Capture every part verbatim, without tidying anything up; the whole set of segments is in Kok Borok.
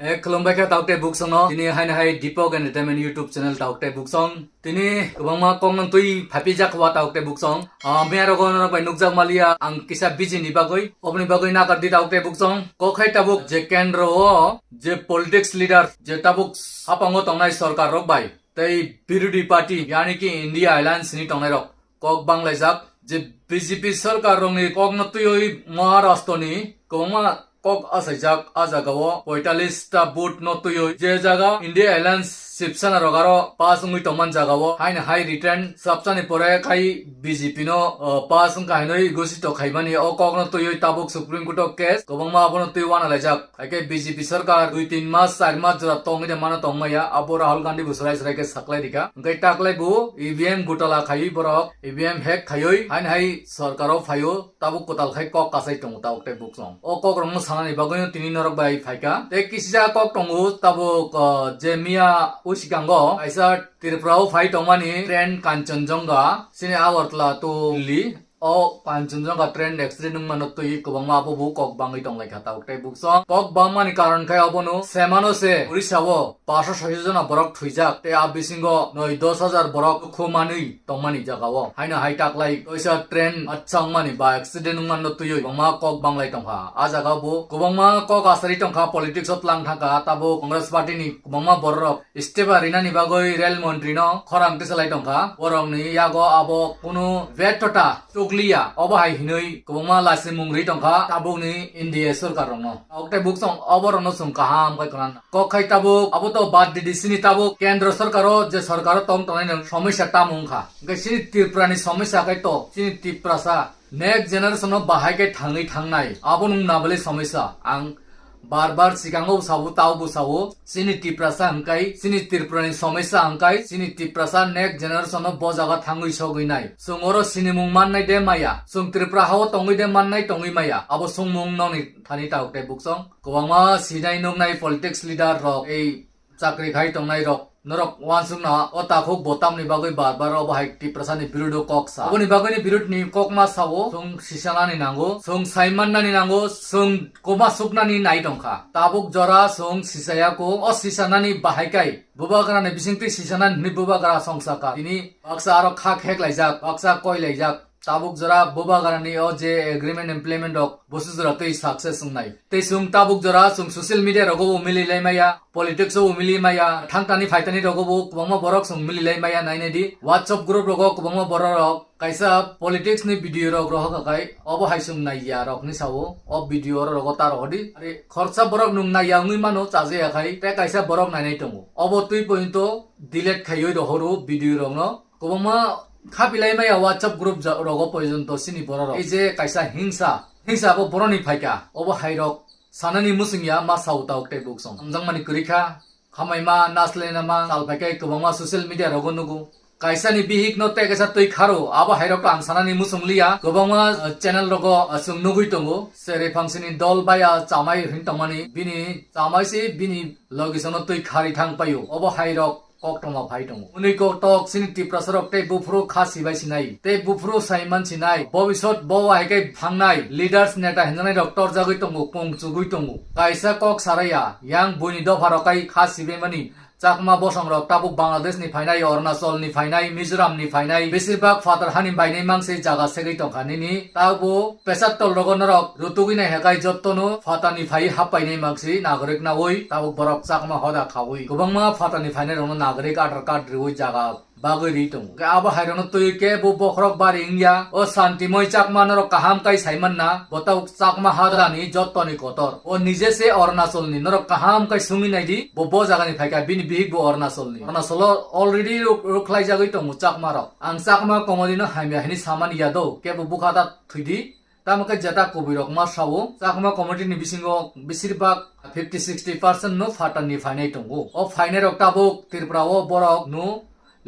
Eh, khulumbai kha tauk tei buksong no. Tini haino hai Deepak Entertainment YouTube channel tauk tei buksong. Tini kwbangma kok no twi phaipijak wa tauk tei buksong. Ah, miya rogo norok bai nukjak maliya ang kisa busy ni bagwi. Oboni bagwi nakar di tauk tei buksong. Kok hai tabuk je kendro o je politics leader je tabuk hapango tongnai sorkar rok bai tei birodhi party yani ki India Alliance ni tongnai rok kok banglaijak je B J P sorkar rokni kokno twiwi Maharashtra ni kwbangma kok asaijak. A jagao poitallis ta vote no twiwi je jaga India Alliance Shiv Sena rok aro pass wngwi tongman jagao haino hai return chapchani pore khai B J P no, uh, pass wngkha hinwi ghosito khaimani o kokno twiwi tabuk Supreme Court o case kwbangma abono twi wanalaijak. Haikhe B J P sarkar dui tin mas, char mas jora tongwi de mano tongmaya, abo Rahul Gandhi bo swrai swrai khe saklai rikha. Hwnkhe taklai bo E V M gotala khaiwi borok, E V M hack khaiwi, haino hai sarkar o phaio, tabuk kwtal khai kok kasai tongo tabuk tei buksong. O kok rokno sanani bagwino tini norok bai phaikha. Tei kisija kok tongo tabuk, uh, je miya usikango kaisa Tripura o phai tongmani train Kanchanjunga, sini Agartala to Delhi. O Kanchanjunga train accident wngmano twi kwbangma abo bo kok bangwi tonglaikha tabuk tei buksong. Kok bangmani karon khai obono semano se Orissa o paso soiso jona borok thwijak tei a bisingo noi dos hajar borok dukhu manwi tongmani jagao. Haino hai taklai kaisa train atsa wngmani ba accident wngmano twiwi kwbangma kok banglai tongkha. A jagao bo kwbangma kok asari tongkha, politics o tlang thangkha, tabuk Congress party ni kwbangma bororok istefa rinani bagwi rel montri no khorang tisalai tongkha. Borokni yago abo kunu veto ta chukliya, obo hai hinwi kwbangma laisimung ri tongkha tabukni India sorkar rokno. Tabuk tei buksong oborokno chwng kaham khe khna kok khai tabuk abo to bad didi, sini tabuk kendro sorkaro je sorkaro tong tongnai no somosya tamo wngkha. Hwnkhe sini Tripura ni somosya khai to sini Tiprasa next generation no bahai khe thangwi thangnai, abo nwng nabali somosya. Ang bar bar sikango sabo, tao bo sabo, chini Tiprasa hwnkhe, chini Tripura ni somosya hwnkhe, chini Tiprasa next generation no bo jaga thangwi sogwi nai. Chwng oro sinimung mannai de maya, chwng Tripura hao tongwi de mannai tongwi maya, abo songmung nokni thani tabuk tei buksong. Kwbangma sinai nuknai politics leader rok, ei chakri khai tongnai rok, norok uansukna o takhuk bo tamni bagwi bar bar obo hai Tiprasa ni birudo kok sa. Oboni bagwi ni birud ni kokma sao, chwng sisanani nango, chwng saimannani nango, chwng koma suknani nai tongkha. Tabuk jora chwng sisaya ko, o sisanani bahai kai bubagra ni bisingtwi sisanani hwnwi bubagra songsa ka. Tini baksa aro kha kheklaijak, baksa koilaijak. Tabuk jora bubagrani o je agreement implement rok bosi jora twi success wngnai. Tei chwng tabuk jora chwng social media rogo bo mili lai maya, politics o bo mili maya, thangtani phaitani rogo bo kwbangma borok chwng mili lai maya nainai di. WhatsApp group rogo kwbangma borok rok kaisa politics ni video rok rohor khai obo hai chwng naiya rok ni sao o video oro rogo ta rohor di. Are khorsa borok nwng naiya wngwi mano chajaya khai tei kaisa borok nainai tongo. Obo twi pointo delete khaiwi rohoro video rok no. Kwbangma khabilai maya WhatsApp group ja-, rogo porjonto chini borok rok. Ei je kaisa hingsa, hingsa abo boroni phaikha, obo hai rok sanani muchungya ma sao tabuk tei buksong. Hamjakmani kwrwi kha, khamaima, naslainama, tal phaikhe kwbangma social media rogo nugo. Kaisa ni bihik no tei kaisa twi kharo, abo hai rok ang sanani muchung liya. Kwbangma, uh, channel rogo, uh, chwng nugwi tongo. Sere phangsini dol baya chamai hin tongmani, bini chamai si bini logi sono twi khari thang paio. Obo hai rok koktwma phai tongo. Hwnwi koktok chini Tiprasa rok tei buphuru kha sibai sinai, tei buphuru saiman sinai, bobisot bo hai khe phangnai leaders neta hinjanai rok torjagwi tongo, kung chugwi tongo. Kaisa kok saraya, yang buini dopha rok kai kha sibaimani Chakma bosong rok tabuk Bangladesh ni phainai, Arunachal ni phainai, Mizoram ni phainai, besir bak phatar hani bainai mangsi jaga segwi tongkha nini. Tabuk pesattol rogo norok rutugwi nai hekai jottono phatar ni phai happainai mangsi nagorik naui tabuk borok Chakma hoda khaui kwbangma phatar ni phainai rokno nagorik Aadhaar card riui jaga bagwi ri tongo. Hwnkhe abo hai rokno twiwi kebo bokhorok bari wngya. O Shantimoi Chakma norok kaham kai saimanna, bo tabuk Chakma hadrani jottoni kotor. O nije se Arunachalni, norok kaham kai sungwi naidi, bo bo jagani phaikha, bini bihik bo Arunachalni. Arunachalo already ruk-, ruklaijagwi tongo Chakma rok. Ang Chakma community no hamya hinwi samani ya do, kebo bukha ta thwidi. Tamo khe jeta kubui rok ma sao, Chakma community ni bisingo besir bak fifty sixty percent no phatar ni phainai tongo. O phainai rok tabuk Tripura o borok no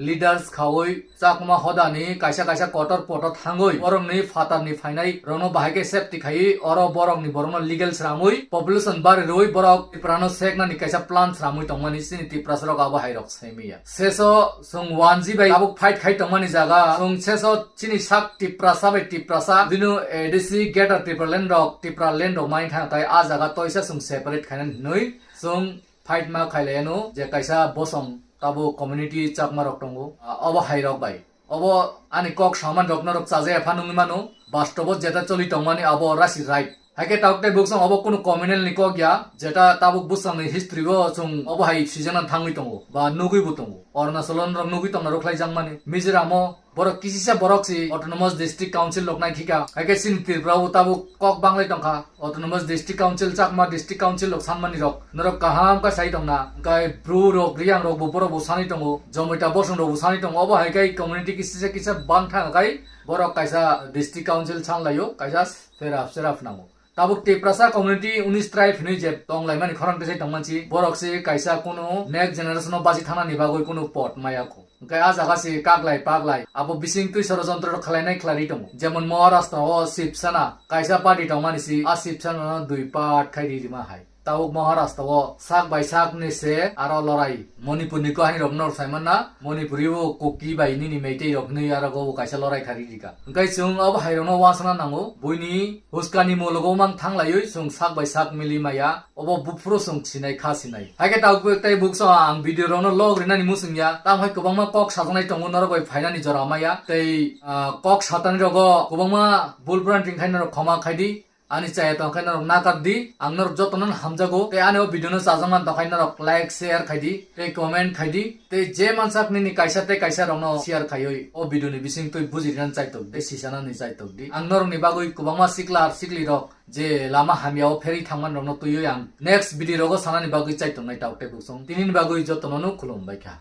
leaders khaui Chakma hodani kaisa kaisa kotor poto thangwi borokni phatarni phainai rokno bahai khe safety khaiwi oro borokni borokno legal sramwi population bari rwi borok Tiprano seknani kaisa plan sramwi tongmani chini Tiprasa rok abo hai rok saimaya. Seso chwng one G bai tabuk fight khai tongmani jaga chwng seso chini sak Tiprasa bai Tiprasa bini A D C Greater Tipraland rok Tipraland rok mai thang tai a jaga toisa chwng separate khainani hinwi chwng fight ma khailaiano je kaisa bosong tabuk community Chakma rok tongo, ah, obo hai rok bai. Obo ani kok saman rok norok chajaya pha nungwi mano. Bastobo jeta choli tongmani abo rasi right. Haikhe tabuk tei buksong obo kunu communal ni kok ya, jeta tabuk bwsangni history o chwng obo hai swijana thangwi tongo, ba nugwi bo tongo. Arunachal o norok nugwi tongna rwkhlai jakmani. Mizoramo borok kisisa borok si autonomous district council rok nai khika. Haikhe chini Tripura o tabuk kok banglai tongkha. Autonomous District Council, Chakma District Council rok sanmani rok norok kaham khe sai tongna, hwnkhe bru rok, riyang rok bo borok bo sanwi tongo, jomoita bosong rok bo sanwi tongo, obo hai khe community kisa kisa bang thang khai borok kaisa District Council sanlaio, kaisa serap serap nango. Tabuk Tiprasa community unis tribe hinwi je tonglaimani khorang tisai tongmansi, borok se kaisa kunu next generation o bachi thangnani bagwi kunu pot maya kho. Hwnkhe a jaga se kaklai paklai abo bising twi sorojontro rok khlainai khlai tongo. Jemon Maharashtra o Shiv Sena kaisa party tongmani si a Shiv Sena no dui part khai ri rima hai. Tabuk Maharashtra o sak bai sak ni se aro lorai. Manipur ni kwahani rok norok sai manna, Manipuri o Kuki bai nini Meitei rok hinwi aro go kaisa lorai khai ri rika. Hwnkhe chwng abo hai rok no uansana nango. Buini huskani mologo mang thanglaiwi chwng sak bai sak mili maya. Obo buphuru chwng sinai kha sinai. Haikhe tabuk tei bukso ang video rokno log rinani muchung ya. Tamo hai kwbangma kok sajaknai tongo norok bai phainani jora maya. Tei, ah, kok satani rogo kwbangma bul bran ring khai norok khoma khai di. Ani chaya tong khai norok nakar di. Ang norok jotono hamjago. Tei ani o video no chajakmani tong khai norok like, share khai di. Tei comment khai di. Tei je mansak nini kaisa tei kaisa rokno share khaiwi o video ni bising twi buji rinani chaitok di, sisanani chaitok di. Ang norokni bagwi kwbangma sikla sikli rok je lama hamya o pherwi thangmani rokno twiwi ang next video rogo sanani bagwi chaitongnai tabuk tei buksong. Tinini bagwi jotono no khulum bai kha.